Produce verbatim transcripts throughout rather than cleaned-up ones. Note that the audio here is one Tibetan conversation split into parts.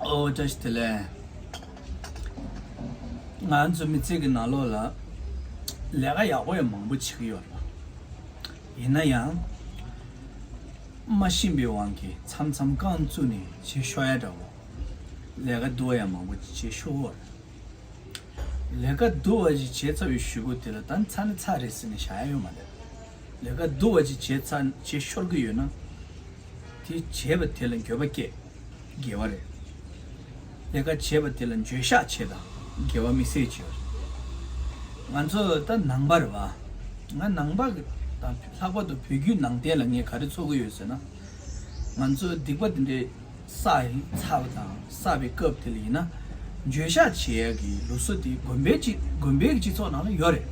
ཨོ་བཀྲ་ཤིས་བདེ་ལེགས། ང་ཚོ་མི་ཚེ་གི་ནང་ལོགས་ལ་ལས་ཀ་ཡག་པོ་ཡང་མང་པོ་བྱེད་ཀྱི་ཡོད་རེད་པ། ཡིན་ན་ཡང་མ་ཤེས་པའི་དབང་གིས་མཚམས་མཚམས་རྐང་བཙུགས་ནས་བྱེད་ཤོར་ཡ་འདྲ་བོ། ལས་ཀ་སྡུག་པ་ཡང་མང་པོ་བྱེད་ཤོར་བ་རེད། ལས་ཀ་སྡུག་པ་ཞིག་བྱས་ཚར་བའི་གཞུག་གུ་དེ་ལ་ད་ཚར་ནི་ཚར་རེད་ཟེར་ནས་བཞག་ཡ་ཡོད་མ་རེད། ལས་ཀ་སྡུག་པ་ཞིག་བྱས་ཚར་བྱེད་ཤོར་གྱི་ཡོད་ན། དེ་བྱས་པ་དེ་ལ་འགྱོད་པ་སྐྱེ། དགེ་བ་རེད། ལས་ཀ་བྱས་པ་དེ་ལ་འགྱོད་བཤགས་བྱེད་དང་དགེ་བ་དམིགས་བསལ་བྱེད་པ་རེད། ང་ཚོ་ད་ནང་པ་རེད་པ། ང་ནང་པ་གི་དང་ལྷག་པར་དུ་བོད་བརྒྱུད་ནང་བསྟན་ལ་ངས་ག་རེ་ཚོར་གྱི་ཡོད་ཟེར་ན། ང་ཚོ་སྡིག་པ་དེ་འདྲའི་བསགས་ཡིན་ཚར་བ་དང་བསགས་པའི་སྐབས་དེ་ལ་ཡིན་ན། འགྱོད་བཤགས་བྱེད་ཡ་གི་ལུགས་སྲོལ་དེ་དགོན་པའི་སྤྱི་དགོན་པའི་སྤྱི་ཚོགས་ནང་ལ་ཡོད་རེད།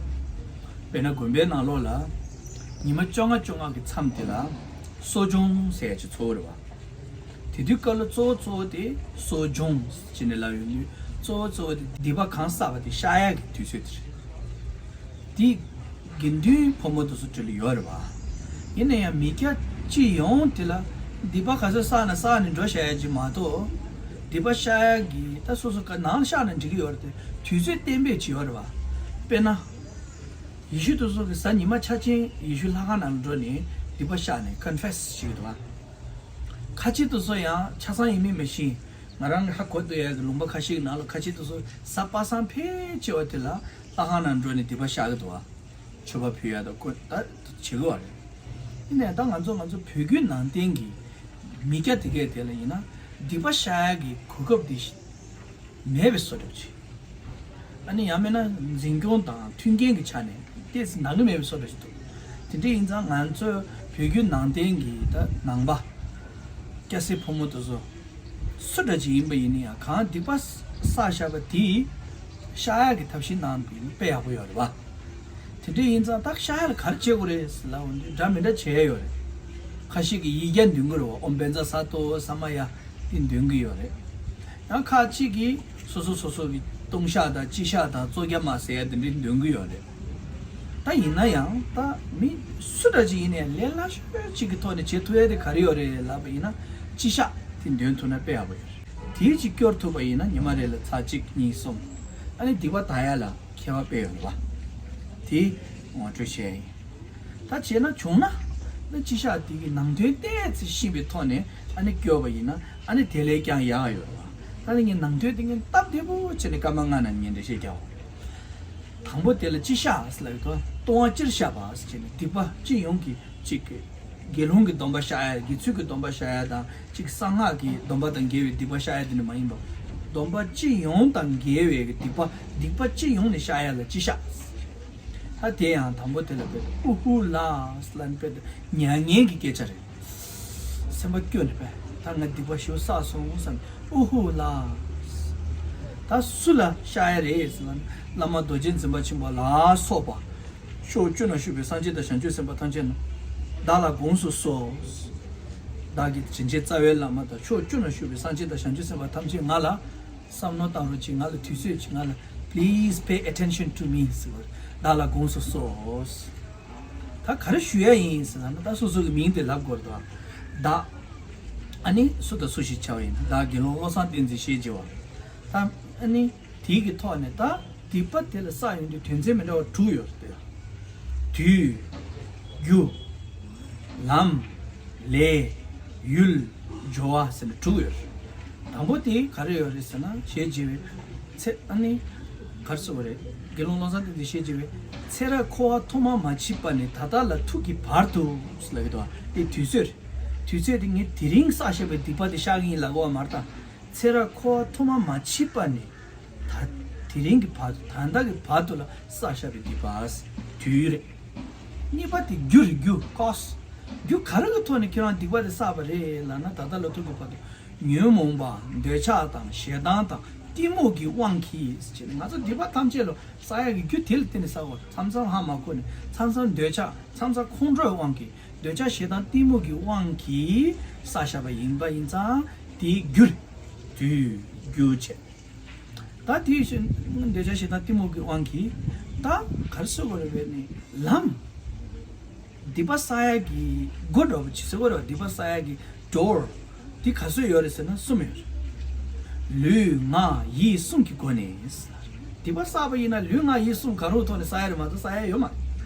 དཔེར་ན་དགོན་པའི་ནང་ལོགས་ལ་ཉི་མ་བཅོ་ལྔ་བཅོ་ལྔ་གི་མཚམས་དེ་ལ་གསོ་སྦྱོང་ཟེར་ཡ་ཅིག་ཚོགས་རེད་བ། དེ་དུས་སྐབས་ལ་གཙོ་བོ་གཙོ་བོ་དེ་གསོ་སྦྱོང་ཟེར་ནས་ལབ་ཡོང་དུས་གཙོ་བོ་གཙོ་བོ་དེ་སྡིག་པ་གང་བསགས་པ་དེ་བཤགས་ཡ་གི་དུས་ཚོད་དེ་རེད། དེ་དགེ་འདུན་ཕོ་མོ་དེ་ཚོ་གྲས་ལ་ཡོད་རེད་བ། ཡིན་ན་ཡང་མི་སྐྱ་སྤྱི་ཡོངས་དེ་ལ་སྡིག་པ་ག་ཚོད་བསགས་ན་བསགས་ནས་འགྲོ་བཞག་ཡ་ཅིག་མ་གཏོགས། སྡིག་པ་བཤགས་ཡ་གི་ད་སོ་སོ་ག་ནང་ལ་བཤགས་ན་འགྲིག་གི་ཡོད་རེད་དེ། དུས་ཚོད་གཏན་འབེབས་བྱས་ཡོད་རེད་བ། དཔེར་ན། ཡེ་ཤུ་དེ་ཚོ་གི་གཟའ་ཉི་མ་ཆ་ཆེན་ཡེ་ཤུ་ལྷ་ཁང་ནང་ལ་འགྲོ་ནས་སྡིག་པ་བཤགས་ནས་ཀོན་ཕེ་སི་བྱེད་ཀྱི་འདུག་བ། ཁ་ཆེ་དེ་ཚོ་ཡང་ཆ་ཚང་ཡིན་མིན་མི་ཤེས། ང་རང་གི་ཧ་གོ་བསྡད་ཡ་གི་ལུང་པ་ཁ་ཤས་ཀྱི་ནང་ལ་ཁ་ཆེ་དེ་ཚོ་གཟའ་པ་སངས་ཕལ་ཆེ་བ་དེ་ལ་ལྷ་ཁང་ནང་འགྲོ་ནས་སྡིག་པ་བཤགས་ཀྱི་འདུག་བ། མཆོད་པ་ཕུལ་ཡ་དང་ཀོ་ད་བྱེད་དགོས་བ་རེད། ཡིན་ནའི་ད་ང་ཚོ་ང་ཚོ་བོད་བརྒྱུད་ནང་བསྟན་གྱི་མི་སྐྱ་དེ་གས་དེ་ལ་ཡིན་ན་སྡིག་པ་བཤགས་ཡ་གི་གོ་སྐབས་འདི་མེད་པའི་བཟོ་འདྲ་ཅིག་ཨ་ནི་ཡང་མིན་ན་འཛིན་སྐྱོང་དང་མཐུན་རྐྱེན་གྱི་ཆ་ནས་ཏོག་ཙམ་ནང་གི་མེད་པའི་བཟོ་འདྲ་ཞིག་འདུག་དེ་འདྲ་ཡིན་ཙང་ང་ཚོས་བོད་བརྒྱུད་ནང་བསྟན་གྱི་ད་ནང་པ་སྐྱ་སེར་ཕོ་མོ་དེ་ཚོ་སུ་འདྲ་ཅིག་ཡིན་པ་ཡིན་ན་ཡང་གང་སྡིག་པ་བསགས་བཞག་པ་དེ་བཤགས་ཡག་གི་ཐབས་ཤེས་གནང་བ་ཡིན་ན་དཔེ་ཡག་པོ་ཡོད་རེད་བ། དེ་འདྲ་ཡིན་ཙང་ད་བཤགས་ཡག་ལ་ག་རེ་བྱེད་དགོས་རེད་ཟེར་ལབ་འོང་དུས་འདྲ་མི་འདྲ་བྱས་ཡོད་རེད། ཁ་ཤས་ཀྱིས་ཡིག་བརྒྱ་འདོན་གྱི་རེད་བ། ཨོཾ་བཛྲ་ས་ཏྭ་ས་མ་ཡ། དེ་འདོན་གྱི་ཡོད་རེད། ཡང་ཁ་ཅིག་གིས་སོ་སོ་སོ་སོ་གི་ལྟུང་བཤགས་དང་སྤྱི་བཤགས་དང་བཙོ་བརྒྱ་མ་ཟེར་ཡ་དེ་འདྲ་འདོན་གྱི་ཡོད་རེད། ད་ཡིན་ན་ཡང་ད་མི་སུ་འདྲ་ཅིག་ཡིན་ནའི་ལས་སླ་ཤོས་ཅིག་གི་ཐོག་ནས་བྱེད་ཐུབ་ཡ་དེ་ག་རེ་ཡོད་རེད་ལབ་པ་ཡིན་ན་སྤྱི་བཤགས་དེ་འདོན་ཐུབ་ན་དཔེ་ཡག་པོ་ཡོད་རེད། དེའི་ཅིག་སྐྱོར་ཐུབ་པ་ཡིན་ན་ཉི་མ་རེ་ལ་ཚར་གཅིག་གཉིས་གསུམ། ཨ་ནི་སྡིག་པ་དག་ཡ་ལ་མཁས་པ་དཔེ་ཡོད་རེད་བ། དེ་ངོ་སྤྲོད་བྱས་ཡིན། ད་བྱས་ན་བྱུང་ན། ད་སྤྱི་བཤགས་དེ་གི་ནང་དོན་ཏོག་ཙམ་ཤེས་པའི་ཐོག་ནས་ཨ་ནི་སྐྱོར་བ་ཡིན་ན་ཨ་ནི་དེ་ལས་ཀྱང་ཡག་ཡོད་རེད་བ། ད་ནི་ངས་ནང་དོན་དེ་ངས་སྟབས་བདེ་པོ་བྱས་ནས་སྐར་མ་ལྔ་ནང་ངས་འགྲེལ་བཤད་རྒྱག་དགོས། དང་པོ་དེ་ལ་སྤྱི་བཤགས་ལབ་ཡོད་དོ། ལྟུང་བ་སྤྱིར་བཤགས་པ་ཟེར་བྱས་ནས་སྡིག་པ་སྤྱི་ཡོངས་ཀྱི་གཅིག་གི་དགེ་སློང་གི་སྡོམ་པ་བཤགས་ཡ། དགེ་ཚུལ་གྱི་སྡོམ་པ་བཤགས་ཡ་དང་གཅིག་གསང་སྔགས་ཀྱི་སྡོམ་པ་དང་འགལ་བའི་སྡིག་པ་བཤགས་ཡ་དེ་འདྲ་མ་ཡིན་པ། སྡོམ་པ་སྤྱི་ཡོངས་དང་འགལ་བའི་སྡིག་པ་སྡིག་པ་སྤྱི་ཡོངས་ནས་བཤགས་ཡ་ལ་སྤྱི་བཤགས། ད་དེ་ཡང་དང་པོ་དེ་ལ་དཔེ་ཨུ་ཧུ་ལ་ཟེར་ལབ་ནས་དཔེ་མྱ་ངན་གྱི་སྐད་ཆ་རེད། སེམས་པ་སྐྱོ་ནས་དཔེ་ད་ང་སྡིག་པ་ཞེ་པོ་བསགས་སོང་བསམ་ཨུ་ཧུ་ལ། ད་སུ་ལ་བཤགས་ཡ་རེད་ཟེར་ན་བླ་མ་རྡོ་རྗེ་འཛིན་པ་ཆེན་པོ་ལ་སོགས་པ། ཕྱོགས་བཅུ་ན་བཞུགས་པའི་སངས་རྒྱས་དང་བྱང་ཆུབ་སེམས་དཔའ་ཐམས་ཅད་རྣམས་བདག་ལ་དགོངས་སུ་གསོལ། བདག་གིས་དྲིན་ཅན་རྩ་བའི་བླ་མ་དང་ཕྱོགས་བཅུ་ན་བཞུགས་པའི་སངས་རྒྱས་དང་བྱང་ཆུབ་སེམས་དཔའ་ཐམས་ཅད་ང་ལ་བསམ་མནོ་བཏང་རོགས་གྱིས། ང་ལ་དུས་ཚོད་ཅིག་ང་ལ་please pay attention to me ཟེར་བ། བདག་ལ་དགོངས་སུ་གསོལ། ད་ག་རེ་ཞུ་ཡ་ཡིན་ཟེར་ན་ད་སོ་སོ་གི་མིང་དེ་ལབ་དགོས་རེད་དོ། བདག་ཨ་ནི་སུ་དང་སུ་ཞིག་བྱ་བ་ཡིན་ན་བདག་དགེ་སློང་བློ་བཟང་བསྟན་འཛིན་ཞེས་བགྱི་བ། ད་ཨ་ནི་དེའི་གི་ཐོག་ནས་ད་སྡིག་པ་དེ་ལ་བསགས་ཡོང་དུས་དོན་ཚན་མི་འདྲ་བ་དྲུག་ཡོད་རེད་དེ། དུས། རྒྱུ། ལམ། ལས། ཡུལ། སྦྱོར་བ་ཟེར་ནས་དྲུག་ཡོད་རེད། དང་པོ་དེ་ག་རེ་ཡོད་རེད་ཟེར་ན་ཞེས་བགྱི་བའི་ཚེ་ཨ་ནི་ག་རེ་ཟེར་བ་རེད། དགེ་སློང་བློ་བཟང་བསྟན་འཛིན་ཞེས་བགྱི་བའི་ཚེ་རབས་འཁོར་བ་ཐོག་མ་མ་མཆིས་པ་ནས་ད་ལྟ་ལ་ཐུག་གི་བར་དུ་ཟེར་ལབ་ཀྱི་འདུག་བ། དེ་དུས་ཚོད་རེད། དུས་ཚོད་དེ་ངས་དེ་རིང་བསགས་བཞག་པའི་སྡིག་པ་དེ་བཤགས་ཀྱི་ཡིན་ལབ་དགོས་པ་མ་རེད་ད། ཚེ་རབས་འཁོར་བ་ཐོག་མ་མ་མཆིས་པ་ནས་ད་དེ་རིང་གི་བར་དུ་ད་ལྟ་གི་བར་དུ་ལ་བསགས་བཞག་པའི་སྡིག་པ། དུས་རེད། གཉིས་པ་དེ་རྒྱུ་རེད། རྒྱུ་cause། རྒྱུ་ག་རེ་གི་ཐོག་ནས་ཁྱེད་རང་སྡིག་པ་དེ་བསགས་པ་རེད་ལབ་ན་ད་ལྟ་ལ་ཐུག་གི་བར་དུ་ཉོན་མོངས་པ་འདོད་ཆགས་དང་ཞེ་སྡང་དང་གཏི་མུག་གི་དབང་གིས་ཟེར་ནས་ང་ཚོ་སྡིག་པ་ཐམས་ཅད་ལ་བསགས་ཡག་གི་རྒྱུ་དེ་ལ་བརྟེན་ནས་བསགས་པ་རེད། མཚམས་མཚམས་ཧ་མ་གོ་ནས་མཚམས་མཚམས་འདོད་ཆགས་མཚམས་མཚམས་ཁོང་ཁྲོའི་དབང་གིས། འདོད་ཆགས་ཞེ་སྡང་གཏི་མུག་གི་དབང་གིས་བསགས་བཞག་པ་ཡིན་པ་ཡིན་ཙང་དེའི་རྒྱུ་རེད། དུས་རྒྱུ་བྱས། ད་དེའི་ཕྱིར་འདོད་ཆགས་ཞེ་སྡང་གཏི་མུག་གི་དབང་གིས་ད་ག་རེ་ཟེར་དགོས་རེད་པས་ནི་ལམ། སྡིག་པ་བསགས་ཡག་གི་སྒོ་འདྲ་པོ་ཅིག་ཟེར་དགོས་རེད་པ། སྡིག་པ་བསགས་ཡག་གི་door། དེ་ག་ཚོད་ཡོད་རེད་ཟེར་ན་གསུམ་ཡོད་རེད། ལུས་ངག་ཡིད་གསུམ་གྱི་སྒོ་ནས། སྡིག་པ་བསགས་པ་ཡིན་ན་ལུས་ངག་ཡིད་གསུམ་གང་རུང་ཐོག་ནས་བསགས་ཡ་རེད་མ་གཏོགས་བསགས་ཡ་ཡོད་མ་རེད།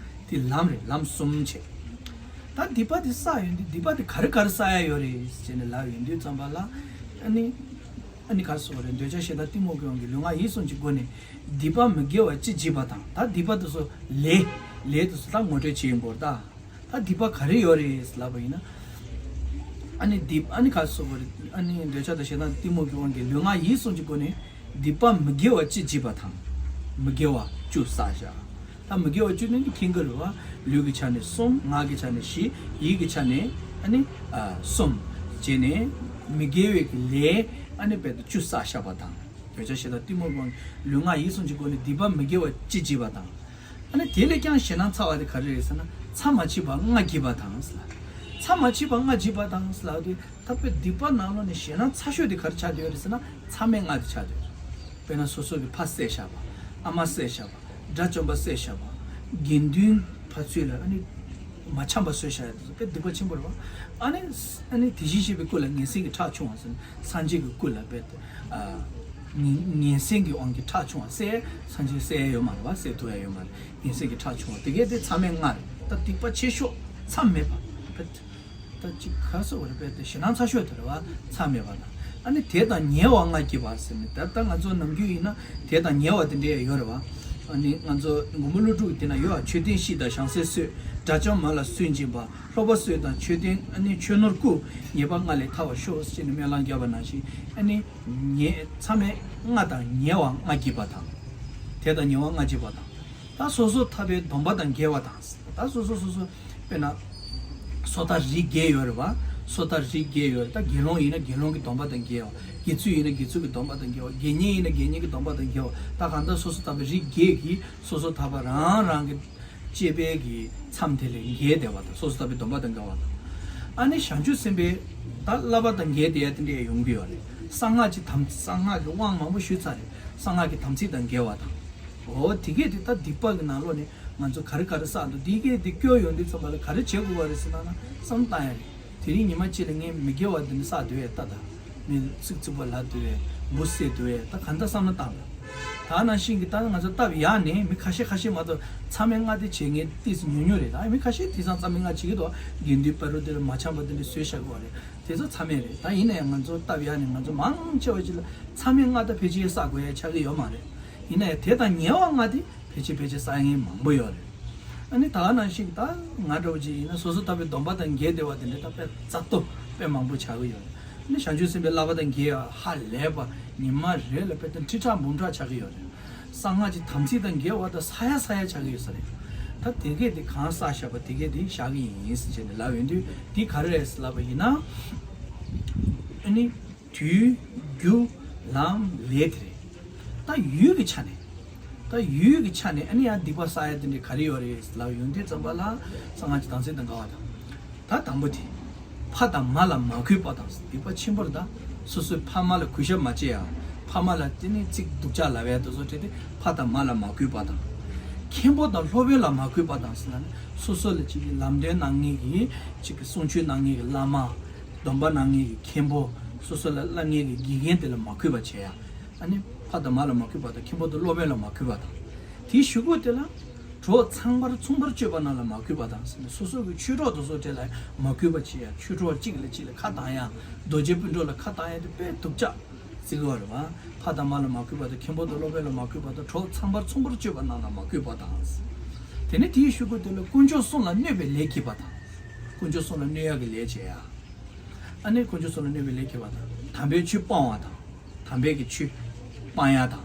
དེ་ལམ་རེད། ལམ་གསུམ་བྱས། ད་སྡིག་པ་དེ་བསགས་ཡོང་དུས་སྡིག་པ་དེ་ག་རེ་ག་རེ་བསགས་ཡ་ཡོད་རེད་ཟེར་ནས་ལབ་ཡོང་དུས་ཙམ་པ་ལ། ཨ་ནི། ཨ་ནི་ག་རེ་ཟེར་དགོས་རེད། འདོད་ཆགས་ཞེ་སྡང་གཏི་མུག་གི་དབང་གིས་ལུས་ངག་ཡིད་གསུམ་གྱི་སྒོ་ནས་སྡིག་པ་མི་དགེ་བ་ཅི་བགྱིས་པ་དང་། ད་སྡིག་པ་དེ་ཚོ་ལས། ལས་དེ་ཚོ་ད་ངོ་སྤྲོད་བྱེད་ཡིན་པོར་ད། ད་སྡིག་པ་ག་རེ་ཡོད་རེད་ལབ་པ་ཡིན་ན། ཨ་ནི་སྡིག་ཨ་ནི་ག་རེ་ཟེར་དགོས་རེད། ཨ་ནི་འདོད་ཆགས་དང་ཞེ་སྡང་གཏི་མུག་གི་དབང་གིས་ལུས་ངག་ཡིད་གསུམ་གྱི་སྒོ་ནས་སྡིག་པ་མི་དགེ་བ་ཅི་བགྱིས་པ་དང་། མི་དགེ་བ་བཅུ་བསགས་བཞག་ད་མི་དགེ་བ་བཅུ་ནི་མཁྱེན་གྱི་རེད་བ། ལུས་ཀྱི་ཆ་ནས་གསུམ། ངག་གི་ཆ་ནས་བཞི། ཡིད་ཀྱི་ཆ་ནས་ཨ་ནི་ཨ་གསུམ་བྱས་ནས་མི་དགེ་བའི་གི་ལས་ཨ་ནི་རྦད་དེ་བཅུ་བསགས་བཞག་པ་དང་། འདོད་ཆགས་ཞེ་སྡང་གཏི་མུག་གི་དབང་གིས་ལུས་ངག་ཡིད་གསུམ་གྱི་སྒོ་ནས་སྡིག་པ་མི་དགེ་བ་ཅི་བགྱིས་པ་དང་། ཨ་ནི་དེ་ལས་ཀྱང་ཞེད་སྣང་ཚ་བ་དེ་ག་རེ་རེད་ཟེར་ན། མཚམས་མ་མཆིས་པ་ལྔ་བགྱིས་པ་དང་ཟེར་ལ། མཚམས་མ་མཆིས་པ་ལྔ་བགྱིས་པ་དང་ཟེར་ལ་དེ་ད་དཔེ་སྡིག་པ་ནང་ལོགས་ནས་ཞེད་སྣང་ཚ་ཤོས་དེ་ག་རེ་ཆགས་བསྡད་ཡོད་རེད་ཟེར་ན། མཚམས་མེད་ལྔ་དེ་ཆགས་བསྡད་ཡོད་རེད། དཔེར་ན་སོ་སོ་གི་ཕ་བསད་བཞག་པ། ཨ་མ་བསད་བཞག་པ། དགྲ་བཅོམ་པ་བསད་བཞག་པ། དགེ་འདུན་ཕ་ཚུལ་ལ་ཨ་ནི་མ་འཆམ་པ་བཟོས་བཞག་ཡ་དེ་ཚོ་དཔེ་སྡིག་པ་ཆེན་པོ་རེད་བ། ཨ་ནི་ཨ་ནི་དེ་བཞིན་གཤེགས་པའི་སྐུ་ལ་ངན་སེམས་ཀྱི་ཁྲག་ཕྱུང་བ་ཟེར་ན། སངས་རྒྱས་ཀྱི་སྐུ་ལ་དཔེ་དེ། ཨ། ངན་ངན་སེམས་ཀྱི་དབང་གིས་ཁྲག་ཕྱུང་བ་བསད། སངས་རྒྱས་བསད་ཡ་ཡོད་མ་རེད་བ། བསད་ཐུབ་ཡ་ཡོད་མ་རེད། ངན་སེམས་ཀྱི་ཁྲག་ཕྱུང་བ་དེ་གས་དེ་མཚམས་མེད་ལྔ་རེད། ད་སྡིག་པ་ཆེ་ཤོས་མཚམས་མེད་པ། དཔེ་ད་ཅིག་ག་རེ་ཟེར་དགོས་རེད། དཔེ་དེ་ཞེད་སྣང་ཚ་ཤོས་དེ་རེད་བ། མཚམས་མེད་པ་དང་། ཨ་ནི་དད་དང་ཉེ་བ་ལྔ་བགྱིས་པ་ཟེར་ནས། ད་ལྟ་ང་ཚོ་ནམ་རྒྱུན་ཡིན་ན་དད་དང་ཉེ་བ་དེ་འདྲས་ཡོད་རེད་བ། ཨ་ནི་ང་ཚོ་མགོན་པོ་ཀླུ་སྒྲུབ་ཀྱི་དེ་ན་ཡོད་ཨ། མཆོད་རྟེན་བཞི་དང་བྱང་སེམས་གསོས། དགྲ་བཅོམ་མ་ལ་སུན་འབྱིན་པ། ལྷོག་པ་གསོས་དང་མཆོད་རྟེན་ཨ་ནི་མཆོད་ནོར་བརྐུ། ཉེས་པ་ལྔ་ལས་ཐར་བར་ཤོག་ཅེས་ནས་སྨོན་ལམ་བརྒྱབ་པ་ནང་བཞིན། ཨ་ནི་ཉེ་མཚམས་མེད་ལྔ་དང་ཉེ་བ་ལྔ་བགྱིས་པ་དང་། དེ་དང་ཉེ་བ་ལྔ་བགྱིས་པ་དང་། ད་སོ་སོ་ཐར་པའི་སྡོམ་པ་དང་འགལ་བ་དང་། ད་སོ་སོ་སོ་སོ་དཔེར་ན། སོ་ཐར་རིགས་བརྒྱད་ཡོད་རེད་བ། སོ་ཐར་རིགས་བརྒྱད་ཡོད་རེད། ད་དགེ་སློང་ཡིན་ན་དགེ་སློང་གི་སྡོམ་པ་དང་འགལ་བ། དགེ་ཚུལ་ཡིན་ན་དགེ་ཚུལ་གྱི་སྡོམ་པ་དང་འགལ་བ། དགེ་བསྙེན་ཡིན་ན་དགེ་བསྙེན་གྱི་སྡོམ་པ་དང་འགལ་བ། ད་གང་ལྟར་སོ་སོ་ཐར་པའི་རིགས་བརྒྱད་ཀྱིས་སོ་སོ་ཐར་པ་རང་རང་གི་སྤྱད་པའི་གི་མཚམས་དེ་ལས་འགལ་བསྡད་པ་དང་། སོ་སོ་ཐར་པའི་སྡོམ་པ་དང་འགལ་བ་དང་། ཨ་ནི་བྱང་ཆུབ་སེམས་དཔའི་ད་བསླབ་པ་དང་འགལ་བསྡད་ཡ་དེ་འདྲ་ཡོང་གི་ཡོད་རེད། གསང་སྔགས་ཀྱི་དམ། གསང་སྔགས་ཀྱི་དབང་མང་པོ་ཞུས་ཚར་རེད། གསང་སྔགས་ཀྱི་དམ་ཚིག་དང་འགལ་བ་དང་། འོ་དེ་གས་དེ་ད་སྡིག་པ་གི་ནང་ལོགས་ནས་ང་ཚོ་ག་རེ་ག་རེ་བསགས་འདུག་དེ་གས་དེ་སྐྱོ་ཡོང་དུས་ཙམ་པ་ལ་ག་རེ་བྱེད་དགོས་པ་རེད་ཟེར་ན། ན་བསམ་བཏང་ཡ་རེད། དེ་རིང་ཉི་མ་གཅིག་ལ་ངས་མི་དགེ་བ་འདི་འདྲ་བསགས་འདུག་གས། ད་ད་མི་ཚིག་རྩུབ་པ་ལབ་འདུག་གས། འབུ་བསད་འདུག་གས། ད་ག་འདྲ་བསམ་བློ་བཏང་ལ། ད་ནང་བཞིན་གྱི་ད་ང་ཚོ་སྟབས་ཡག་ནས་མི་ཁ་ཤས་ཁ་ཤས་མ་གཏོགས་མཚམས་མེད་ལྔ་དེ་བྱེད་མཁན་ཏོག་ཙམ་ཉུང་ཉུང་རེད། ད་མི་ཁ་ཤས་དེང་སང་མཚམས་མེད་ལྔ་བྱེད་ཀྱི་འདུག་དགེ་འདུན་ཕ་རོལ་དེ་ལ་མ་འཆམ་པ་དེ་འདྲ་བཟོས་བཞག་གི་ཡོད་རེད། དེ་ཚོ་མཚམས་མེད་རེད། ད་ཡིན་ན་ཡང་ང་ཚོ་སྟབས་ཡག་ནས་ང་ཚོ་མང་ཆེ་བ་ཅིག་ལ་མཚམས་མེད་ལྔ་ད་ཕལ་ཆེར་བསགས་དགོས་ཡ་ཆགས་ཀྱི་ཡོད་མ་རེད། ཡིན་ན་ཡང་དེ་དང་ཉེ་བ་ལྔ་དེ་ཕལ་ཆེར་ཕལ་ཆེར་བསགས་མཁན་མང་པོ་ཡོད་རེད། ཨ་ནི་ད་ག་ནང་བཞིན་ད་ང་འདྲ་བོ་ཅིག་ཡིན་ན་སོ་སོ་ཐར་པའི་སྡོམ་པ་དང་འགལ་བསྡད་པ་དེ་འདྲ་ད་དཔེ་རྩ་སྟོབས་དཔེ་མང་པོ་ཆགས་ཀྱི་ཡོད་རེད། ཨ་ནི་བྱང་ཆུབ་སེམས་དཔའི་བསླབ་པ་དང་འགལ་བ་ཧ་ལས་པ་ཉི་མ་རེ་ལ་དཔེ་ད་ཁྲི་ཕྲག་འབུམ་ཕྲག་ཆགས་ཀྱི་ཡོད་རེད། གསང་སྔགས་ཀྱི་དམ་ཚིག་དང་འགལ་བ་ད་ས་ཡ་ས་ཡ་ཆགས་ཀྱི་ཡོད་ས་རེད། ད་དེ་གས་དེ་གང་བསགས་བཞག་པ་དེ་གས་དེ་བཞག་གི་ཡིན་ཟེར་བྱས་ནས་ལབ་ཡོང་དུས། དེ་ག་རེ་རེད་ཟེར་ལབ་པ་ཡིན་ན། ཨ་ནི། དུས། རྒྱུ། ལམ། ལས་དེ་རེད། ད་ཡུལ་གྱི་ཆ་ནས། ད་ཡུལ་གྱི་ཆ་ནས་ཨ་ནི་ཡང་སྡིག་པ་བསགས་ཡ་དེ་འདྲ་ག་རེ་ཡོད་རེད་ལབ་ཡོང་དུས་ཙམ་པ་ལ། གསང་སྔགས་ཀྱི་དམ་ཚིག་དང་འགལ་བ་དང་། ད་དང་པོ་དེ། ཕ་དང་མ་ལ་མ་གུས་པ་དང་། སྡིག་པ་ཆེན་པོ་རེད་ད། སོ་སོའི་ཕ་མ་ལ་གུས་ཞབས་མ་བྱེད་ཡ། ཕ་མ་ལ་དེ་ནི་ཚིག་སྡུག་ཅག་ལབ་ཡ་དེ་ཚོ་བྱས་ཏེ་ཕ་དང་མ་ལ་མ་གུས་པ་དང་། མཁན་པོ་དང་སློབ་དཔོན་ལ་མ་གུས་པ་དང་ཟེར་ན་ནི་སོ་སོ་ལ་ཅིག་གི་ལམ་སྟོན་གནང་མཁན་གྱི་ཅིག་གི་གསུང་ཆོས་གནང་མཁན་གྱི་བླ་མ། སྡོམ་པ་གནང་མཁན་གྱི་མཁན་པོ། སོ་སོ་ལ་བསླབ་མཁན་གྱི་དགེ་རྒན་དེ་ལ་མ་གུས་པ་བྱེད་ཡ། ཨ་ནི་ཕ་དང་མ་ལ་མ་གུས་པ་དང་། མཁན་པོ་དང་སློབ་དཔོན་ལ་མ་གུས་པ་དང་། དེའི་གཞུག་གུ་དེ་ལ། གྲོགས་ཚངས་པར་མཚུངས་པར་སྤྱོད་པ་རྣམས་ལ་མ་གུས་པ་དང་ཟེར་ནས། སོ་སོ་གི་ཆོས་གྲོགས་དེ་ཚོ་དེ་ལ་མ་གུས་པ་བྱེད་ཡ། ཆོས་གྲོགས་གཅིག་ལ་གཅིག་ལ་ཁ་གཏང་ཡ། རྡོ་རྗེ་སྤུན་གྲོགས་ལ་ཁ་གཏང་ཡ་དེ་དཔེ་སྡུག་ཅག་བརྩི་གི་ཡོད་རེད་བ། ཕ་དང་མ་ལ་མ་གུས་པ་དང་། མཁན་པོ་དང་སློབ་དཔོན་ལ་མ་གུས་པ་དང་། གྲོགས་ཚངས་པར་མཚུངས་པར་སྤྱོད་པ་རྣམས་ལ་མ་གུས་པ་དང་། དེ་ནས་དེའི་གཞུག་གུ་དེ་ལ་དཀོན་མཆོག་གསུམ་ལ་གནོད་པའི་ལས་བགྱིས་པ་དང་། དཀོན་མཆོག་གསུམ་ལ་གནོད་ཡག་གི་ལས་བྱེད་ཡ། ཨ་ནི་དཀོན་མཆོག་གསུམ་ལ་གནོད་པའི་ལས་བགྱིས་པ་དང་། དམ་པའི་ཆོས་སྤོང་བ་དང་། དམ་པའི་གི་ཆོས་སྤང་ཡ་དང་།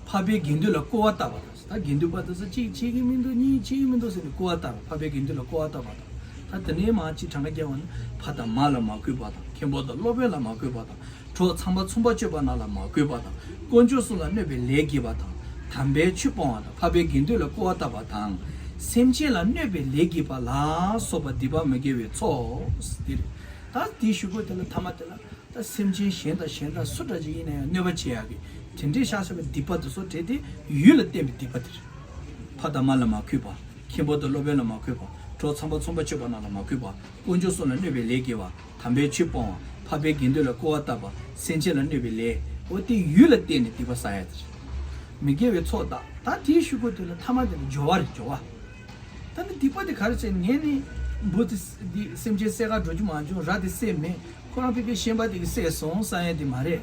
འཕགས་པའི་དགེ་འདུན་ལ་སྐུར་བ་བཏབ་པ་དང་། ད་དགེ་འདུན་པ་དེ་ཚོ་གཅིག་བྱེད་ཀྱི་མི་འདུག་གཉིས་བྱེད་ཀྱི་མི་འདུག་ཟེར་ནས་སྐུར་བ་བཏབ་པ། འཕགས་པའི་དགེ་འདུན་ལ་སྐུར་བ་བཏབ་པ་དང་། ད་དེ་ནས་མར་ཅིག་གྲངས་ཀ་རྒྱབ་པ་ན། ཕ་དང་མ་ལ་མ་གུས་པ་དང་། མཁན་པོ་དང་སློབ་དཔོན་ལ་མ་གུས་པ་དང་། གྲོགས་ཚངས་པ་མཚུངས་པར་སྤྱོད་པ་རྣམས་ལ་མ་གུས་པ་དང་། དཀོན་མཆོག་གསུམ་ལ་གནོད་པའི་ལས་བགྱིས་པ་དང་། དམ་པའི་ཆོས་སྤོང་བ་དང་། འཕགས་པའི་དགེ་འདུན་ལ་སྐུར་བ་བཏབ་པ་དང་། སེམས་ཅན་ལ་གནོད་པའི་ལས་བགྱིས་པ་ལ་སོགས་པ་སྡིག་པ་མི་དགེ་བའི་ཚོགས་འདིར། ད་དེའི་གཞུག་གུ་དེ་ལ་ཐ་མ་དེ་ལ། ད་སེམས་ཅན་གཞན་དང་གཞན་དང་སུ་འདྲ་ཅིག་ཡིན་ན་ཡང་གནོད་པ་བྱེད་ཡག་གི་དེ་འདྲའི་བཤགས་བྱ་བའི་སྡིག་པ་དེ་ཚོ་བྱས་ཏེ་ཡུལ་ལ་བརྟེན་པའི་སྡིག་པ་དེ་རེད། ཕ་དང་མ་ལ་མ་གུས་པ། མཁན་པོ་དང་སློབ་དཔོན་ལ་མ་གུས་པ། གྲོགས་ཚངས་པ་མཚུངས་པར་སྤྱོད་པ་རྣམས་ལ་མ་གུས་པ། དཀོན་མཆོག་གསུམ་ལ་གནོད་པའི་ལས་བགྱིས་པ། དམ་པའི་ཆོས་སྤོང་བ། འཕགས་པའི་དགེ་འདུན་ལ་སྐུར་བ་བཏབ་པ། སེམས་ཅན་ལ་གནོད་པའི་ལས། འོ་དེ་ཡུལ་ལ་བརྟེན་ནས་སྡིག་པ་བསགས་ཡ་དེ་རེད། མི་དགེ་བའི་ཚོགས་དག་ད་དེའི་ཤུལ་ཁོ་དེ་ལ་ཐ་མ་དེ་ལ་སྦྱོར་བ་རེད། སྦྱོར་བ། ད་ནི་སྡིག་པ་དེ་ག་རེ་བྱས། ངས་ནི་འབུ་དེ་འདི་སེམས་ཅན་བསད་ག་འགྲོ་རྒྱུ་མ་བྱུང་། ར་དེ་བསད་མེད། ཁོ་རང་ཕ་གིའི་ཤན་པ་དེ་གིས་བསད་སོང་བསམ་ཡ་དེ་མ་རེད།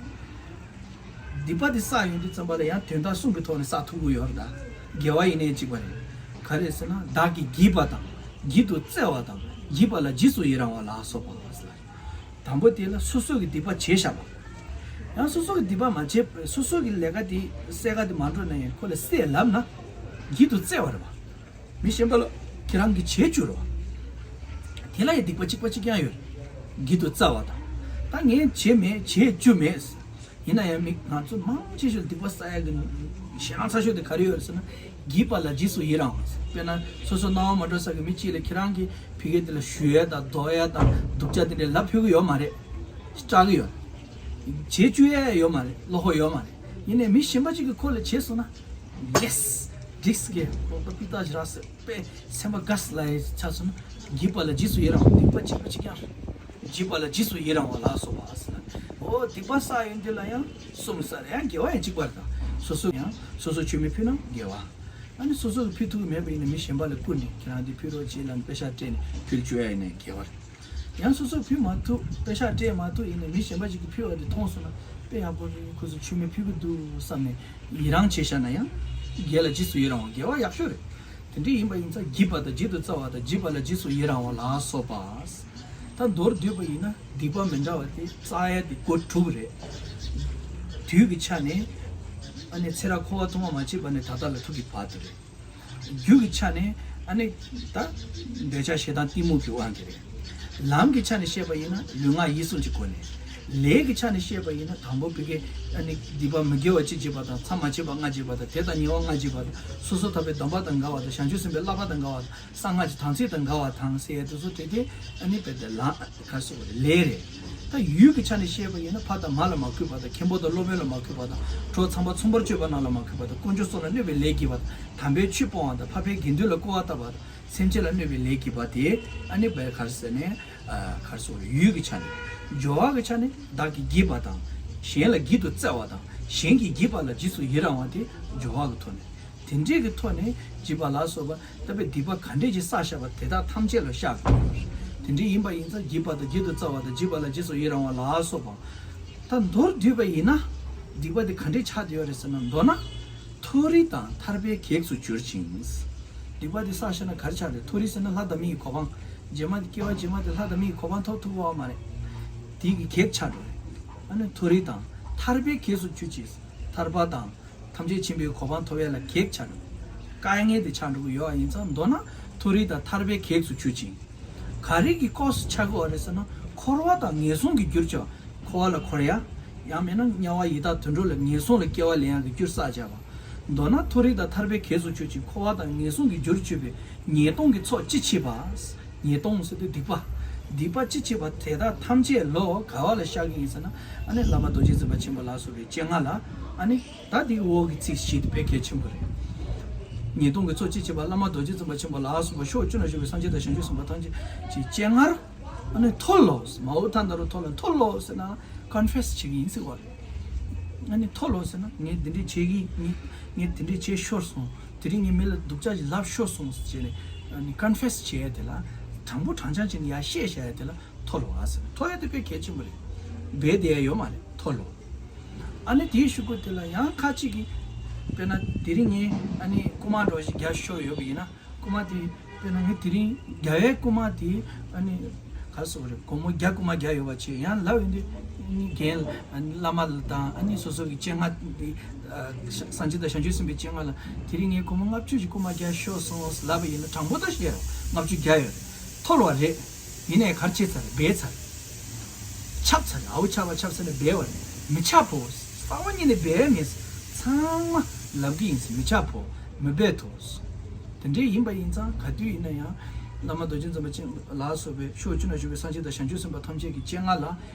སྡིག་པ་དེ་བསགས་ཡོང་དུས་ཙམ་པ་ལ་ཡང་དོན་དག་གསུམ་གྱི་ཐོག་ནས་བསགས་ཐུབ་ཀྱི་ཡོད་རེད། ད་དགེ་བ་ཡིན་ནའི་གཅིག་པ་རེད། ག་རེ་ཟེར་ན། བདག་གིས་བགྱིས་པ་དང་། བགྱིད་དུ་སྩལ་བ་དང་། བགྱིས་པ་ལ་རྗེས་སུ་ཡི་རང་བ་ལ་སོགས་པ་ཟེར། དང་པོ་དེ་ལ་སོ་སོ་གི་སྡིག་པ་བྱས་བཞག་པ། ཡང་སོ་སོ་གི་སྡིག་པ་མ་བྱས། སོ་སོ་གི་ལས་ཀ་དེ་བསད་ག་དེ་མ་འགྲོ་ན་ཡང་ཁོ་ལ་བསད་ལབ་ན་བགྱིད་དུ་སྩལ་བ་རེད་པ། མི་གཞན་པ་ལ་ཁྱེད་རང་གིས་བྱས་བཅུག་རེད་པ། དེ་ལ་ཡང་སྡིག་པ་གཅིག་པ་གཅིག་རྐྱང་ཡོད་རེད། བགྱིད་དུ་སྩལ་བ་དང་། ད་ངས་བྱས་མེད། བྱས་བཅུག་མེད། ཡིན་ན་ཡང་མི་ང་ཚོ་མང་ཆེ་ཤོས་སྡིག་པ་བསགས་ཡ་གི་ཞེད་སྣང་ཚ་ཤོས་དེ་ག་རེ་ཡོད་རེད་ཟེར་ན། བགྱིས་པ་ལ་རྗེས་སུ་ཡི་རང་བ། དཔེར་ན་སོ་སོ་སྣང་བ་མ་འགྲོ་ས་གི་མི་གཅིག་ལ་ཁྱེད་རང་གིས་ཕ་གི་དེ་ལ་གཞུ་ཡ་དང་རྡོག་ཡ་དང་སྡུག་ཅག་དེ་འདྲ་ལབ་ཕོད་ཀྱི་ཡོད་མ་རེད། སྐྲག་གི་ཡོད། བྱེད་བཅུག་ཡ་ཡོད་མ་རེད། བློ་ཁོག་ཡོད་མ་རེད། ཡིན་ནའི་མི་གཞན་པ་གཅིག་གིས་ཁོ་ལ་བྱས་སོང་ན། ཡེས། འགྲིག་སོང་། ཁོ་པ་པི་ཏ་ཞིག་རག་སོང་། དཔེ་སེམས་པ་དགའ་སོང་ལབ་ཡ་ཆགས་སོང་ན། བགྱིས་པ་ལ་རྗེས་སུ་ཡི་རང་བ། སྡིག་པ་གཅིག་པ་གཅིག་རྐྱང་རེད། བགྱིས་པ་ལ་རྗེས་སུ་ཡི་རང་བ་ལ་སོགས་པ་ཟེར་ན། འོ་སྡིག་པ་བསགས་ཡོང་དུས་ལ་ཡང་གསུམ་བསགས་རེད། ཡང་དགེ་བ་ཡང་གཅིག་པ་རེད། ད་སོ་སོ་ཡང་སོ་སོ་མཆོད་མེ་ཕུལ་ན་དགེ་བ། ཨ་ནི་སོ་སོ་གིས་ཕུལ་ཐུབ་ཀྱི་མེད་པ་ཡིན་ན་མི་གཞན་པ་ལ་བསྐུར་ནས་ཁྱེད་རང་འདི་ཕུལ་རོགས་བྱེད་ལབ་ནས་པེ་ཤག་སྤྲད་ནས་ཕུལ་བཅུག་ཡ་ཡིན་ནའི་དགེ་བ་རེད། ཡང་སོ་སོས་ཕུལ་མ་ཐུབ། པེ་ཤག་སྤྲད་མ་ཐུབ་ཡིན་ནའི་མི་གཞན་པ་ཞིག་གིས་ཕུལ་བ་དེ་མཐོང་སོང་ན། དཔེ་ཡག་པོ་རེད། ཁོ་ཚོས་མཆོད་མེ་ཕུལ་གྱི་འདུག་བསམ་ནས་ཡི་རང་བྱས་བཞག་ན་ཡང་། དགེ་ལ་རྗེས་སུ་ཡི་རང་བ། དགེ་བ་ཡག་ཤོས་རེད། དེ་འདྲ་ཡིན་པ་ཡིན་ཙང་བགྱིས་པ་དང་བགྱིད་དུ་སྩལ་བ་དང་། བགྱིས་པ་ལ་རྗེས་སུ་ཡི་རང་བ་ལ་སོགས་པ། ད་མདོར་བསྡུས་པ་ཡིན་ན་སྡིག་པ་མི་འདྲ་བ་དེ་བསགས་ཡ་དེ་སྒོ་དྲུག་རེད། དུས་ཀྱི་ཆ་ནས། ཨ་ནི་ཚེ་རབས་འཁོར་བ་ཐུང་བ་མ་མཆིས་པ་ནས་ད་ལྟ་ལ་ཐུག་གི་བར་དུ་རེད། རྒྱུ་གི་ཆ་ནས་ཨ་ནི་ད་འདོད་ཆགས་ཞེ་སྡང་གཏི་མུག་གི་དབང་གིས་རེད། ལམ་གྱི་ཆ་ནས་བཤད་པ་ཡིན་ན་ལུས་ངག་ཡིད་གསུམ་གྱི་སྒོ་ནས། ལས་ཀྱི་ཆ་ནས་བཤད་པ་ཡིན་ན་དང་པོ་བི་ཀའི་ཨ་ནི་སྡིག་པ་མི་དགེ་བ་གཅིག་བྱེད་པ་དང་། མཚམས་མ་མཆིས་པ་ལྔ་བྱེད་པ་དང་། དེ་དང་ཉེ་བ་ལྔ་བྱེད་པ་དང་། སོ་སོ་ཐར་པའི་སྡོམ་པ་དང་འགལ་བ་དང་། བྱང་ཆུབ་སེམས་དཔའི་བསླབ་པ་དང་འགལ་བ་དང་། གསང་སྔགས་ཀྱི་དམ་ཚིག་དང་འགལ་བ་དང་ཟེར་ཡ་དེ་ཚོ་དེ་དེ་ཨ་ནི་བེ་དེ་ལ། ག་སོགས་ལས་རེད། ད་ཡུལ་གྱི་ཆ་ནས་བཤད་པ་ཡིན་ན་ཕ་དང་མ་ལ་མ་གུས་པ་དང་། མཁན་པོ་དང་སློབ་དཔོན་ལ་མ་གུས་པ་དང་། གྲོགས་ཚངས་པ་ཚངས་པར་སྤྱོད་པ་རྣམས་ལ་མ་གུས་པ་དང་། དཀོན་མཆོག་གསུམ་ལ་གནོད་པའི་ལས་བགྱིས་པ་དང་། དམ་པའི་ཆོས་སྤོང་བ་དང་། འཕགས་པའི་དགེ་འདུན་ལ་སྐུར་བ་བཏབ་པ་དང་། སེམས་ཅན་ལ་གནོད་པའི་ལས་བགྱིས་པ་དེ་ཨ་ནི་བའི་གར་ཟེར་ནས་གར་སོགས་ཡུལ་གྱི་ཆ་ནས། སྦྱོར་བ་གི་ཆ་ནས་བདག་གིས་བགྱིས་པ་དང་། གཞན་ལ་བགྱིད་དུ་སྩལ་བ་དང་། གཞན་གྱིས་བགྱིས་པ་ལ་རྗེས་སུ་ཡི་རང་བ་དེ་སྦྱོར་བ་གི་ཐོག་ནས། དེ་འདྲས་ཀྱི་ཐོག་ནས་བགྱིས་པ་ལ་སོགས་པ་ལྟ་བུའི་སྡིག་པ་ག་འདྲས་ཀྱི་བསགས་བཞག་པ་དེ་དག་ཐམས་ཅད་ལ་བཤགས་དགོས། དེ་འདྲས་ཡིན་པ་ཡིན་ཙང་བགྱིས་པ་དང་། བགྱིད་དུ་སྩལ་བ་དང་། བགྱིས་པ་ལ་རྗེས་སུ་ཡི་རང་བ་ལ་སོགས་པ། ད་མདོར་བསྡུས་པ་ཡིན་ན་སྡིག་པ་དེ་ག་འདྲས་ཆགས་བསྡད་ཡོད་རེད་ཟེར་ན། མདོར་ན་མཐོ་རིས་དང་ཐར་པའི་གེགས་སུ་གྱུར་ཅིང་། སྡིག་པ་དེ་བསགས་བཞག་ན་ག་རེ་ཆགས་རེད། མཐོ་རིས་ཟེར་ན་ལྷ་དང་མི་ཡི་གོ་འཕང་། རྗེས་མ་དེ་སྐྱེ་བ་རྗེས་མ་དེ་ལྷ་དང་མི་ཡི་གོ་འཕང་ཐོབ་ཐུབ་པ་མ་རེད། དེ་གི་གེགས་ཆགས་འགྲོ་རེད། ཨ་ནི་མཐོ་རིས་དང་ཐར་པའི་གེགས་སུ་གྱུར་ཅིང་། ཐར་པ་དང་། ཐམས་ཅད་མཁྱེན་པའི་གོ་འཕང་ཐོབ་ཡ་ལ་གེགས་ཆགས་འགྲོ། དཀའ་ངལ་དེ་ཆགས་འགྲོ་གི་ཡོད་པ་ཡིན་ཙང་། མདོར་ན་མཐོ་རིས་དང་ཐར་པའི་གེགས་སུ་གྱུར་ཅིང་། ག་རེ་གི་སྐབས་སུ་ཆགས་ཀྱི་ཡོད་རེད་ཟེར་ན། འཁོར་བ་དང་ངན་སོང་གི་རྒྱུར་གྱུར། འཁོར་བ་ལ་འཁོར་ཡ། ཡང་མིན་ན་དམྱལ་བ་ཡི་དྭགས་དུད་འགྲོ་ལ་ངན་སོང་ལ་སྐྱེ་བ་ལེན་ཡ་གི་རྒྱུར་བསགས་བྱ་བ། མདོར་ན་མཐོ་རིས་དང་ཐར་པའི་གེགས་སུ་གྱུར་ཅིང་། འཁོར་བ་དང་ངན་སོང་གི་རྒྱུར་གྱུར་པའི་ཉེས་ལྟུང་གི་ཚོགས་ཅི་མཆིས་པ། ཉེས་ལྟུང་ཟེར་དུས་སྡིག་པ། སྡིག་པ་ཅི་མཆིས་པ་དེ་དག་ཐམས་ཅད་ལོ་ག་བ་ལ་བཤགས་ཀྱི་ཡིན་ཟེར་ན། ཨ་ནི་བླ་མ་རྡོ་རྗེ་འཛིན་པ་ཆེན་པོ་ལ་སོགས་པའི་སྤྱན་སྔ་ལ། ཨ་ནི་ད་འདིའི་འོག་གི་ཚིག་བཞི་དེ་དཔེ་གལ་ཆེན་པོ་རེད། ཉེས་ལྟུང་གི་ཚོགས་ཅི་མཆིས་པ། བླ་མ་རྡོ་རྗེ་འཛིན་པ་ཆེན་པོ་ལ་སོགས་པ་ཕྱོགས་བཅུ་ན་བཞུགས་པའི་སངས་རྒྱས་དང་བྱང་ཆུབ་སེམས་དཔའ་ཐམས་ཅད་ཀྱི་སྤྱན་སྔར། ཨ་ནི་མཐོལ་ལོ། མ་འུ་ཐ་ན་རུ་མཐོལ་ལོ། མཐོལ་ལོ་ཟེར་ན་ཀོན་ཕེ་སི་བྱེད་ཀྱི་ཡིན་ཟེར་བ་རེད། ཨ་ནི་མཐོལ་ལོ་ཟེར་ན་ངས་འདི་འདྲས་བྱེད་ཀྱི་ཡིན། ངས་འདི་འདྲས་བྱེད་ཤོར་སོང་། དེ་རིང་ངས་མི་ལ་སྡུག་ཅག་ཅིག་ལབ་ཤོར་སོང་ཟེར་ནས། ཨ་ནི་ཀོན་ཕེ་སི་བྱེད་ཡ་དེ་ལ། དྲང་པོ་དྲང་རྐྱང་བྱས་ནས་ཡར་བཤད་བཞག་ཡ་དེ་ལ་མཐོལ་ལོ་ཟེར། མཐོལ་ཡ་དེ་དཔེ་གལ་ཆེན་པོ་རེད། སྦས་བསྡད་ཡ་ཡོད་མ་རེད། མཐོལ་ལོ། ཨ་ནི་དེའི་གཞུག་གུ་དེ་ལ་ཡང་ཁ་ཅིག་གིས། དཔེར་ན་དེ་རིང་ངས་ཨ་ནི་རྐུ་མ་འདྲ་བོ་ཞིག་རྒྱག་ཤོར་ཡོད་པ་ཡིན་ན། རྐུ་མ་དེ་དཔེར་ན་ངས་དེ་རིང་རྒྱག་ཡའི་རྐུ་མ་དེ་ཨ་ནི་ག་རེ་ཟེར་དགོས་རེད། སྒོར་མོ་བརྒྱ་རྐུ་མ་རྒྱག་ཡོད་པ་བྱས། ཡང་ལབ་ཡོང་དུས་ཨ་ནི་རྒན་ཨ་ནི་བླ་མ་ལ་དང་། ཨ་ནི་སོ་སོ་གི་སྤྱན་སྔ་དེ་ཨ་སངས་རྒྱས་དང་བྱང་ཆུབ་སེམས་དཔའི་སྤྱན་སྔ་ལ། དེ་རིང་ངས་སྒོར་མོ་ལྔ་བཅུ་ཞིག་རྐུ་མ་རྒྱག་ཤོར་སོང་ལབ་པ་ཡིན་ན། དྲང་པོ་ད་བཤད་རོགས། ལྔ་བཅུ་རྒྱག་ཡོད་རེད། མཐོལ་བ་རེད། ཡིན་ནའི་ག་རེ་བྱས་ཚར་རེད། སྦས་ཚར་རེད། ཆབ་ཚར་རེད། ཨའུ་ཆབ་པ་ཆབ་ཟེར་ནས་སྦས་པ་རེད། མི་ཆབ་བོ། རྩ་བ་ཉིད་ནས་སྦས་མེད། ཚང་མ་ལབ་ཀྱི་ཡིན་ཟེར། མི་ཆབ་བོ། མི་སྦས་དོ། དེ་འདྲའི་ཡིན་པ་ཡིན་ཙང་ག་དུས་ཡིན་ན་ཡང་། བླ་མ་རྡོ་རྗེ་འཛིན་པ་ཅན་ལ་སོགས་པའི་ཕྱོགས་བཅུ་ན་བཞུགས་པའི་སངས་རྒྱས་དང་བྱང་ཆུབ་སེམས་དཔའ་ཐམས་ཅད་ཀྱི་སྤྱན་སྔ་ལ།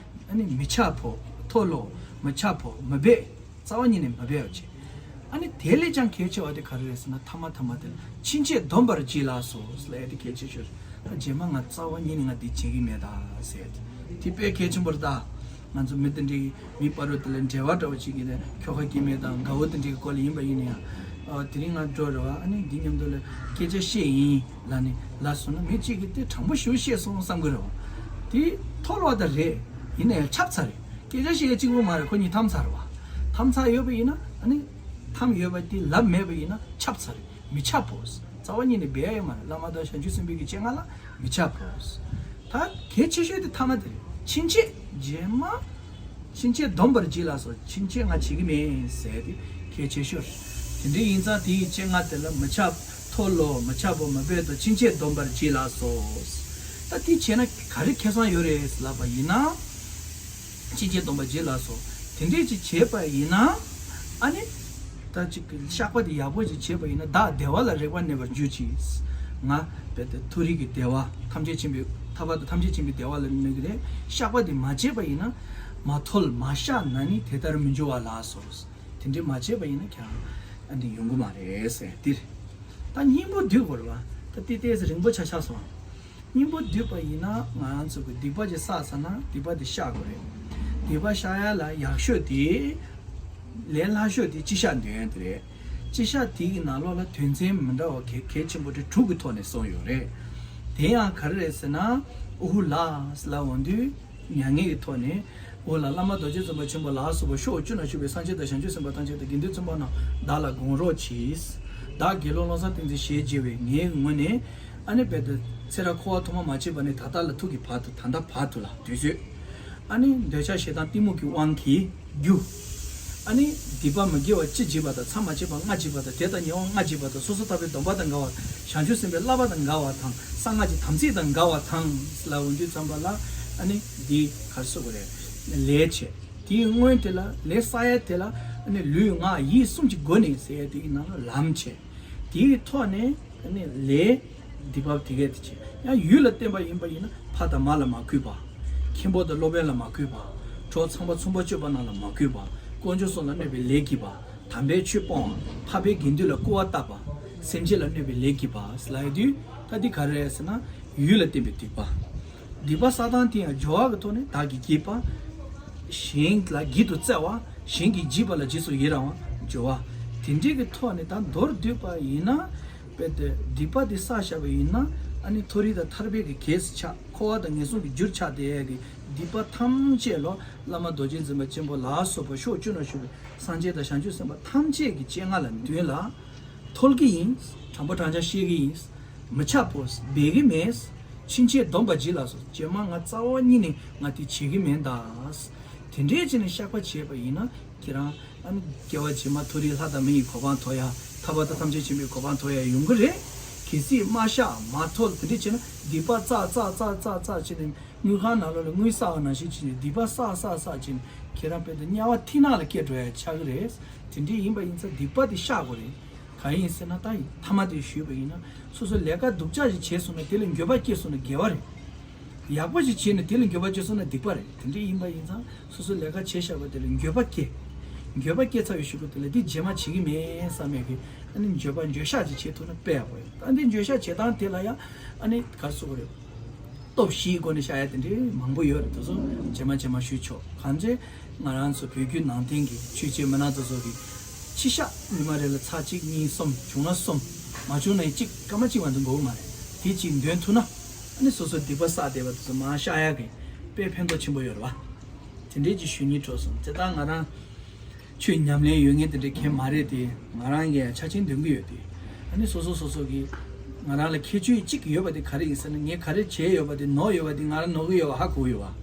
ཨ་ནི་མི་ཆབ་བོ། མཐོལ་ལོ། མི་ཆབ་བོ། མི་སྦས། རྩ་བ་ཉིད་ནས་མ་སྦས་པ་བྱས། ཨ་ནི་དེ་ལས་ཀྱང་གལ་ཆེ་བ་དེ་ག་རེ་རེད་ཟེར་ན། ཐ་མ་ཐ་མ་དེ་ལ་ཕྱིན་ཆད་སྡོམ་པར་བགྱིད་ལགས་སོ་ལབ་ཡ་དེ་གལ་ཆེ་ཤོས་རེད། ད་རྗེས་མ་ང་རྩ་བ་ཉིད་ནས་ང་འདི་བྱེད་ཀྱི་མེད་ད་ཟེར་ཡ་དེ། དེ་དཔེ་གལ་ཆེན་པོ་རེད་ད། ང་ཚོ་མི་དེ་འདྲའི་མི་བར་དུ་དེ་ལ་འབྲེལ་བ་འདྲ་བོ་ཅིག་གི་ནས་ཁྱོ་ག་སྐྱེ་དམན་དང་དགའ་བོ་དེ་འདྲའི་སྐོར་ལ་ཡིན་པ་ཡིན་ན་ཡང་། ཨ། དེ་རིང་ང་འགྲོ་རེད་བ། ཨ་ནི་འདི་མཉམ་དུ་ལ་སྐད་ཆ་བཤད་ཡིན་ལབ་ནས་ལབ་སོང་ན། མི་གཅིག་གིས་དེ་དྲང་པོ་ཞེ་པོ་བཤད་སོང་བསམ་གི་རེད་བ། དེ་འཐོར་བ་ད་རེད། ཡིན་ན་ཡང་ཁྱབ་ཚར་རེད། སྐད་ཆ་བཤད་གཅིག་པོ་མ་རེད། ཁོ་གཉིས་འཐམ་ཚར་བ། འཐམ་ཚར་ཡོད་པ་ཡིན་ན། ཨ་ནི་འཐམ་ཡོད་པ་དེ་ལབ་མེད་པ་ཡིན་ན་ཁྱབ་ཚར་རེད། མི་ཁྱབ་བོ། རྩ་བ་ཉིད་ནས་འབད་ཡ་ཡོད་མ་རེད། བླ་མ་དང་བྱང་ཆུབ་སེམས་དཔའི་གི་སྤྱན་སྔ་ལ་མི་ཁྱབ་བོ། ད་གལ་ཆེ་ཤོས་དེ་ཐ་མ་དེ་རེད། ཕྱིན་ཆད་རྗེས་མ། ཕྱིན་ཆད་སྡོམ་པར་བགྱིད་ལགས་སོ། ཕྱིན་ཆད་ང་བྱེད་ཀྱི་མེད་ཟེར་དེ་གལ་ཆེ་ཤོས་རེད། དེ་འདྲ་ཡིན་ཙང་དེ་ཡི་སྤྱན་སྔ་དེ་ལ་མི་ཁྱབ། མཐོལ་ལོ། མི་ཁྱབ་བོ་མི་འབད་དོ། ཕྱིན་ཆད་སྡོམ་པར་བགྱིད་ལགས་སོ། ད་དེ་བྱས་ན་ག་རེ་ཁེ་བཟང་ཡོད་རེད་ལབ་པ་ཡིན་ན། ཕྱིན་ཆད་སྡོམ་པར་བགྱིད་ལགས་སོ། དེ་འདྲས་ཅིག་བྱས་པ་ཡིན་ན། ཨ་ནི། ད་ཅིག་གི་བཤགས་པ་དེ་ཡག་པོ་ཅིག་བྱས་པ་ཡིན་ན། བདག་བདེ་བ་ལ་རེག་པར་གནས་པར་གྱུར་ཅིག། ང་རྦད་དེ་མཐོ་རིས་ཀྱི་བདེ་བ། ཐམས་ཅད་མཁྱེན་པའི་ཐར་པ་དང་ཐམས་ཅད་མཁྱེན་པའི་བདེ་བ་ལ་གནས་ཀྱི་རེད། བཤགས་པ་དེ་མ་བྱས་པ་ཡིན་ན། མ་མཐོལ་མ་བཤགས་ན་ནི་དེ་ལྟར་མི་འབྱུང་བ་ལགས་སོ། དེ་འདྲས་མ་བྱས་པ་ཡིན་ན་ཁྱེད་རང་ཨ་འདི་ཡོང་གི་མ་རེད་ཟེར་འདིར། ད་སྙིང་པོ་བསྡུས་དགོས་རེད་བ། ད་དེ་ཏོག་ཙམ་རིང་པོ་ཆགས་ཆགས་སོང་། སྙིང་པོ་བསྡུས་པ་ཡིན་ན། ང་རང་ཚོ་གི་སྡིག་པ་ཅིག་བསགས་ཚར་ན་སྡིག་པ་དེ་བཤགས་དགོས་རེད། སྡིག་པ་བཤགས་ཡ་ལ་ཡག་ཤོས་དེ། ལས་སླ་ཤོས་དེ་སྤྱི་བཤགས་འདོན་ཡ་དེ་རེད། སྤྱི་བཤགས་དེ་གི་ནང་ལོགས་ལ་དོན་ཚན་མི་འདྲ་བ་གལ་གལ་ཆེན་པོ་དེ་དྲུག་གི་ཐོག་ནས་གསུངས་ཡོད་རེད། དེ་ཡང་ག་རེ་རེད་ཟེར་ན། ཨུ་ཧུ་ལ་ཟེར་ལབ་འོང་དུས། མྱ་ངན་གྱི་ཐོག་ནས། འོ་ལ། བླ་མ་རྡོ་རྗེ་འཛིན་པ་ཆེན་པོ་ལ་སོགས་པ་ཕྱོགས་བཅུ་ན་བཞུགས་པའི་སངས་རྒྱས་དང་བྱང་ཆུབ་སེམས་དཔའ་ཐམས་ཅད་དང་དགེ་འདུན་ཚང་མ་རྣམས་བདག་ལ་དགོངས་རོགས་གྱིས། བདག་དགེ་སློང་བློ་བཟང་བསྟན་འཛིན་ཞེས་བགྱི་བའི་ངའི་ངོས་ནས། ཨ་ནི་རྦད་དེ་ཚེ་རབས་འཁོར་བ་ཐོག་མ་མ་སྐྱེས་པ་ནས་ད་ལྟ་ལ་ཐུག་གི་བར་དུ། ད་ལྟ་བར་དུ་ལ་དུས་ཚོད། ཨ་ནི་འདོད་ཆགས་ཞེ་སྡང་གཏི་མུག་གི་དབང་གིས་རྒྱུ། ཨ་ནི་སྡིག་པ་མི་དགེ་བ་ཅི་བགྱིས་པ་དང་། མཚམས་མ་བཅད་པ་ལྔ་བགྱིས་པ་དང་། དེ་དང་ཉེ་བ་ལྔ་བགྱིས་པ་དང་། སོ་སོ་ཐར་པའི་སྡོམ་པ་དང་འགལ་བ། བྱང་ཆུབ་སེམས་དཔའི་བསླབ་པ་དང་འགལ་བ་དང་། གསང་སྔགས་ཀྱི་དམ་ཚིག་དང་འགལ་བ་དང་ལབ་འོང་དུས་ཙམ་པ་ལ། ཨ་ནི་འདི་ག་རེ་ཟེར་དགོས་རེད། ལས་བྱས། དེའི་སྔོན་དེ་ལ། ལས་བསགས་ཡ་དེ་ལ། ཨ་ནི་ལུས་ངག་ཡིད་གསུམ་གྱི་སྒོ་ནས་ཟེར་ཡ་དེའི་ནང་ལ་ལམ་བྱས། དེའི་ཐོག་ནས། ཨ་ནི་ལས། སྡིག་པ་དེ་གས་དེ་བྱས། ཡང་ཡུལ་ལ་བརྟེན་པ་ཡིན་པ་ཡིན་ན། ཕ་དང་མ་ལ་མ་གུས་པ། མཁན་པོ་དང་སློབ་དཔོན་ལ་མ་གུས་པ། གྲོགས་ཚངས་པ་ཚངས་པ་སྤྱོད་པ་རྣམས་ལ་མ་གུས་པ། དཀོན་མཆོག་གསུམ་ལ་གནོད་པའི་ལས་བགྱིས་པ། དམ་པའི་ཆོས་སྤོང་བ། འཕགས་པའི་དགེ་འདུན་ལ་སྐུར་བ་བཏབ་པ། སེམས་ཅན་ལ་གནོད་པའི་ལས་བགྱིས་པ་ལབ་ཡོང་དུས། ད་འདི་ག་རེ་རེད་ཟེར་ན། ཡུལ་ལ་བརྟེན་པའི་སྡིག་པ། སྡིག་པ་བསགས་སྟངས་དེ་ཡང་སྦྱོར་བ་གི་ཐོག་ནས་བདག་གིས་བགྱིས་པ། གཞན་ལ་བགྱིད་དུ་སྩལ་བ། གཞན་གྱིས་བགྱིས་པ་ལ་རྗེས་སུ་ཡི་རང་བ། སྦྱོར་བ། དེ་འདྲའི་གི་ཐོག་ནས་ད་མདོར་བསྡུས་པ་ཡིན་ན། རྦད་དེ་སྡིག་པ་དེ་བསགས་བཞག་པ་ཡིན་ན། ཨ་ནི་མཐོ་རིས་དང་ཐར་པའི་གི་གེགས་སུ་ཆགས། འཁོར་བ་དང་ངན་སོང་གི་རྒྱུར་ཆགས་བསྡད་ཡ་གི་སྡིག་པ་ཐམས་ཅད་ལོ། བླ་མ་རྡོ་རྗེ་འཛིན་པ་ཆེན་པོ་ལ་སོགས་པ་ཕྱོགས་བཅུ་ན་བཞུགས་པའི་སངས་རྒྱས་དང་བྱང་ཆུབ་སེམས་དཔའ་ཐམས་ཅད་ཀྱི་སྤྱན་སྔ་ལ་མདུན་ལ། མཐོལ་གྱི་ཡིན། དྲང་པོ་དྲང་རྐྱང་བཤད་ཀྱི་ཡིན། མི་ཁྱབ་བོ། འབད་ཀྱི་མེད། ཕྱིན་ཆད་སྡོམ་པར་བགྱིད་ལགས་སོ། རྗེས་མ་ང་རྩ་བ་ཉིད་ནས་ང་དེ་བྱེད་ཀྱི་མེད་ད། དེ་འདྲའི་བྱས་ནས་བཤགས་པ་བྱས་པ་ཡིན་ན། ཁྱེད་རང་ཨ་ནི་སྐྱེ་བ་རྗེས་མ་མཐོ་རིས་ལྷ་དང་མི་ཡི་གོ་འཕང་ཐོབ་ཡ། ཐར་པ་དང་ཐམས་ཅད་མཁྱེན་པའི་གོ་འཕང་ཐོབ་ཡ་ཡོང་གི་རེད། གལ་སྲིད་མ་བཤགས་མ་མཐོལ་དེ་འདྲ་བྱས་ན། སྡིག་པ་བསགས་བསགས་བསགས་བསགས་བསགས་བྱས་ནས། དངུལ་ཁང་ནང་ལོགས་ལ་དངུལ་བསགས་པ་ནང་བཞིན་བྱས་ནས། སྡིག་པ་བསགས་བསགས་བསགས་བྱས་ནས། ཁྱེད་རང་དཔེ་དེ་དམྱལ་བ་མཐིང་ནག་ལ་སྐྱེ་འགྲོ་ཡ་ཆགས་ཀྱི་རེད། དེ་འདྲའི་ཡིན་པ་ཡིན་ཙང་སྡིག་པ་དེ་བཤགས་དགོས་རེད། གང་ཡིན་ཟེར་ན། ད་ཐ་མ་དེ་ཞུས་པ་ཡིན་ན། སོ་སོ་ལས་ཀ་སྡུག་ཅག་ཞིག་བྱས་སོང་ན། དེ་ལ་འགྱོད་པ་སྐྱེས་སོང་ན་དགེ་བ་རེད། ཡག་པོ་ཞིག་བྱས་ནས་དེ་ལ་འགྱོད་པ་སྐྱེས་སོང་ན་སྡིག་པ་རེད། དེ་འདྲ་ཡིན་པ་ཡིན་ཙང་། སོ་སོ་ལས་ཀ་བྱས་བཞག་པ་དེ་ལ་འགྱོད་པ་སྐྱེ། འགྱོད་པ་སྐྱེ་ཚར་བའི་གཞུག་གུ་དེ་ལ་འདི་རྗེས་མ་བྱེད་ཀྱི་མེད་བསམ་ཡས་ཀྱི། ཨ་ནི་འགྱོད་པ་འགྱོད་བཤགས་ཅིག་བྱེད་ཐུབ་ན་དཔེ་ཡག་པོ་རེད། ཨ་འདི་འགྱོད་བཤགས་བྱེད་སྟངས་དེ་ལ་ཡང་ཨ་ནི་ག་རེ་ཟེར་དགོས་རེད། སྟོབས་བཞིའི་སྒོ་ནས་བཤགས་ཡ་དེ་འདྲའི་མང་པོ་ཡོད་རེད། དེ་ཚོ་རྗེས་མ་རྗེས་མ་ཞུས་ཆོག་གང་ཚེ་ང་རང་ཚོ་བོད་བརྒྱུད་ནང་བསྟན་གྱི་ཆོས་བྱེད་མི་སྣ་དེ་ཚོ་གི་སྤྱི་བཤགས་ཉི་མ་རེ་ལ་ཚར་གཅིག་གཉིས་གསུམ། བྱུང་ན་གསུམ། མ་བྱུང་ན་གཅིག། སྐར་མ་གཅིག་མ་གཏོགས་འགོར་གི་མ་རེད། དེ་གཅིག་འདོན་ཐུབ་ན། ཨ་ནི་སོ་སོ་སྡིག་པ་བསགས་བསྡད་པ་དེ་ཚོ་མར་བཤགས་ཡ་གི་དཔེ་ཕན་ཐོགས་ཆེན་པོ་ཡོད་རེད་བ། དེ་འདྲའི་ཅིག་ཞུ་སྙིང་བྲོ་སོང་། དེ་ལྟར་ང་རང་ཆོས་ཉམས་ལེན་ཡོད་མཁན་དེ་འདྲ་གང་མ་རེད་དེ། ང་རང་གིས་ཆ་ཆེན་འདོན་གྱི་ཡོད་དེ། ཨ་ནི་སོ་སོ་སོ་སོ་གི་ང་རང་ལ་ཁྱད་ཆོས་གཅིག་ཡོད་པ་དེ་ག་རེ་ཡིན་ཟེར་ན། ངས་ག་རེ་བྱས་ཡོད་པ་དེ། ནོར་ཡོད་པ་དེ་ང་རང་ནོར་གྱི་ཡོད་པ་ཧ་གོ་ཡོད་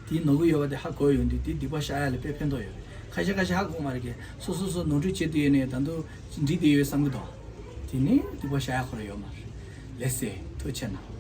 པ། དེ་ནོར་གྱི་ཡོད་པ་དེ་ཧ་གོ་ཡོང་དུས། དེ་སྡིག་པ་བཤགས་ཡ་ལ་དཔེ་ཕན་ཐོགས་ཡོད་རེད། ཁ་ཤས་ཁ་ཤས་ཧ་གོ་མ་རེད་གས། སོ་སོ་སོ་ནོར་འཁྲུལ་བྱེད་དུ་ཡོད་ནས་ད་དུང་འགྲིག་བསྡད་ཡོད་བསམ་གྱི་འདུག་དེ་ནི་སྡིག་པ་བཤགས་ཡ་ཁོ་རང་ཡོད་མ་རེད། ལགས་སེ། ཐུགས་རྗེ་གནང་།